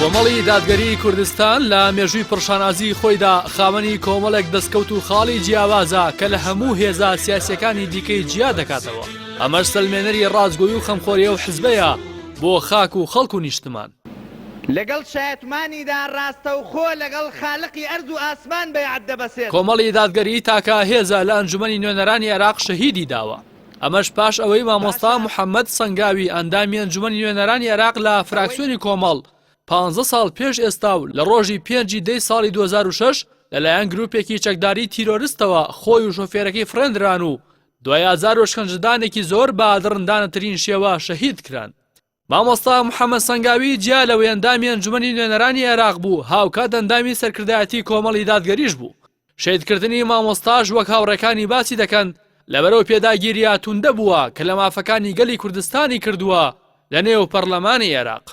کۆمەڵی دادگەریی کوردستان لە مێژووی پڕشانازیی خۆیدا خاوەنی کۆمەڵێک دەستکەوت و خاڵی جیاوازە کە لە هەموو هێزە سیاسییەکانی دیکەی جیا دەکاتەوە، ئەمەش سەلمێنەری ڕاستگۆی و خەمخۆری ئەو حزبەیە بۆ خاک و خەڵک و نیشتمان. لەگەڵ شایەتمانیدا ڕاستەوخۆ لەگەڵ خالقی ئەرز و ئاسمان بەیعەت دەبەسێت. کۆمەڵی دادگەریی تاکە هێزە لە ئەنجومەنی نوێنەرانی عێراق شەهیدی داوە، ئەمەش پاش ئەوەی مامۆستا محەمەد سەنگاوی ئەندامی ئەنجومەنی نوێنەرانی عێراق لە فراکسیۆنی کۆمەڵ پانزە ساڵ پێش ئێستا و لە ڕۆژی پێنجی دەی ساڵی 2006 لەلایەن گروپێکی چەکداری تیرۆرستەوە خۆی و شۆفێرەکەی فڕێندران و دوای ئازار و شکەنجەدانێکی زۆر بە دڕندانەترین شێوە شەهید کران. مامۆستا محەمەد سەنگاوی جیا لەوەی ئەندامی ئەنجومەنی نوێنەرانی عێراق بوو، هاوکات ئەندامی سەرکردایەتی کۆمەڵی دادگەریش بوو. شەهیدکردنی مامۆستاش وەک هاوڕێکانی باسی دەکەن، لەبەر ئەو پێداگیرییە توندە بووە کە لە مافەکانی گەلی کوردستانی کردووە لەنێو پەرلەمانی عێراق.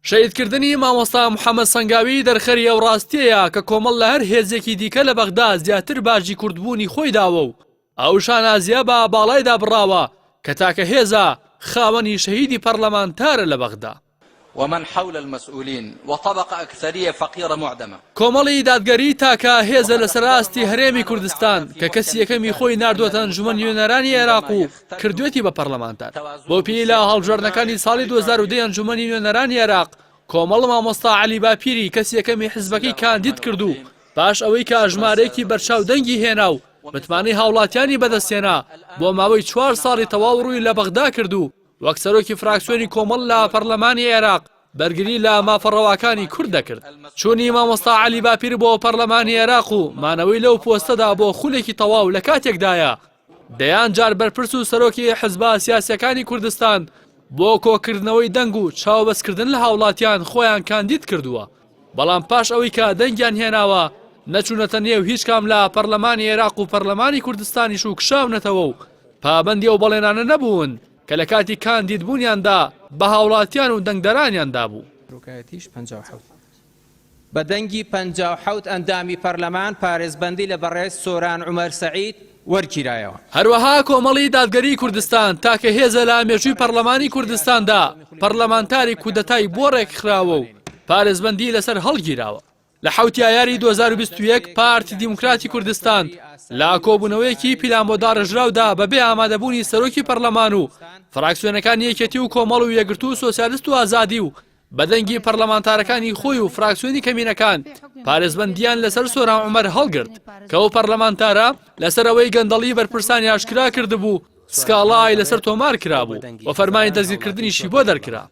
شەهیدکردنی مامۆستا محەمەد سەنگاوی دەرخەری ئەو ڕاستییەیە کە کۆمەڵ لە هەر هێزێکی دیکە لە بەغدا زیاتر باجی کوردبوونی خۆی داوە و ئەو شانازییە بە باڵایدا بڕاوە کە تاکە هێزە خاوەنی شەهیدی پەڕلەمانتارە لە بەغدا. ومن حول المسئولین وطبقە اکثریە فقیرە معدمە. کۆمەڵی دادگەری تاکە هێزە لەسەر ئاستی هەرێمی کوردستان کە کەسی یەکەمی خۆی ناردووەتە ئەنجومەنی نوێنەرانی عێراق و کردوێتی بە پەڕلەمانتار. بەو پێیەی لە هەڵبژاردنەکانی ساڵی 2010 ئەنجومەنی نوێنەرانی عێراق کۆمەڵ مامۆستا عەلی باپیری کەسی یەکەمی حزبەکەی کاندید کرد و پاش ئەوەی کە ژمارەیەکی بەرچاو دەنگی هێنا و متمانەی هاوڵاتیانی بەدەستهێنا بۆ ماوەی چوار ساڵی تەواو ڕووی لە بەغدا کرد و وەک سەرۆکی فراکسیۆنی کۆمەڵ لە پەرلەمانی عێراق بەرگری لە مافە ڕەواکانی کورد دەکرد. چوونی مامۆستا عەلی باپیر بۆ پەرلەمانی عێراق و مانەوەی لەو پۆستەدا بۆ خولێکی تەواو لە کاتێکدایە دەیان جار بەرپرس و سەرۆکی حزبە سیاسیەکانی کوردستان بۆ کۆکردنەوەی دەنگ و چاوبەستکردن لە هاوڵاتیان خۆیان کاندید کردووە، بەڵام پاش ئەوەی کە دەنگیان هێناوە نەچوونەتە نێو هیچ کام لە پەرلەمانی عێراق و پەرلەمانی کوردستانیش و کشاونەتەوە و پابەندی ئەو بەڵێنانە نەبوون کە لە کاتی کاندیدبوونیاندا بە هاوڵاتیان و دەنگدەرانیان دابوو. سەرۆکایەتیش 57. بە دەنگی 57 ئەندامی پەرلەمان پارێزبەندی لە بەڕێز سۆران عومەر سەعید وەرگیرایەوە. هەروەها کۆمەڵی دادگەریی کوردستان تاکە هێزە لە مێژووی پەرلەمانی کوردستاندا پەرلەمانتاری کودەتای بۆ ڕێکخراوە و پارێزبەندی لەسەر هەڵگیراوە. لە حەوتی ئایاری 2021 پارتی دیموکراتی کوردستان لە کۆبوونەوەیەکی پیلانبۆداڕێژراودا بەبێ ئامادەبوونی سەرۆکی پەرلەمان و فراکسیۆنەکانی یەکێتی و کۆمەڵ و یەکگرتوو و سۆسیالست و ئازادی و بە دەنگی پەرلەمانتارەکانی خۆی و فراکسیۆنی کەمینەکان پارێزبەندییان لەسەر سۆران عومەر هەڵگرت کە ئەو پەرلەمانتارە لەسەر ئەوەی گەندەڵی بەرپرسانی ئاشکرا کردبوو سکاڵای لەسەر تۆمار کرابوو و فەرمانی دەستگیرکردنیشی بۆ دەرکرا.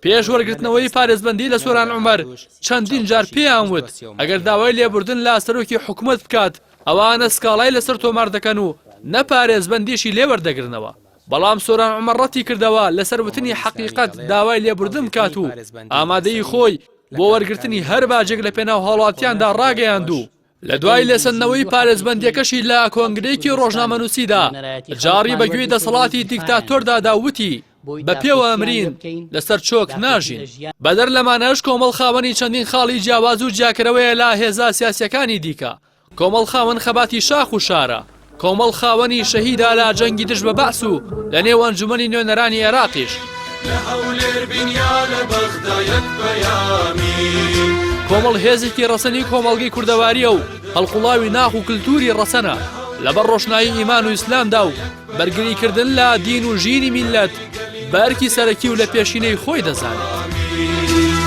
پێش وەرگرتنەوەی پارێزبەندی لە سۆران عومەر چەندین جار پێیان وت ئەگەر داوای لێبوردن لە سەرۆکی حکومەت بکات ئەوا نە سکاڵای لەسەر تۆمار دەکەن و نە پارێزبەندیشی لێ وەردەگرنەوە. بەڵام سۆران عومەر ڕەتیکردەوە لەسەر وتنی حەقیقەت داوای لێبوردن بکات و ئامادەیی خۆی بۆ وەرگرتنی هەر باجێک لە پێناو هاوڵاتیاندا ڕاگەیاند و لە دوای لێسەندنەوەی پارێزبەندیەکەشی لە کۆنگرەیەکی ڕۆژنامەنووسیدا جاڕی بە گوێی دەسەڵاتی دیکتاتۆردا دا و وتی بە پێوە ئەمرین لەسەر چۆک ناژین. بەدەر لەمانەش کۆمەڵ خاوەنی چەندین خاڵی جیاواز و جیاکەرەوەیە لە هێزە سیاسیەکانی دیکە کۆمەڵ خاوەن خەباتی شاخ و شارە، کۆمەڵ خاوەنی شەهیدە لە جەنگی دژ بە بەعس و لە نێو ئەنجومەنی نوێنەرانی عێراقیش. کۆمەڵ هێزێکی ڕەسەنی کۆمەڵگەی کوردەوارییە و هەڵقوڵاوی ناخ و کلتوری ڕەسەنە لەبەر ڕۆشنایی ئیمان و ئیسلامدا و بەرگریکردن لە دین و ژینی میللەت بە ئەرکی سەرەکی و لە پێشینەی خۆی دەزانێت.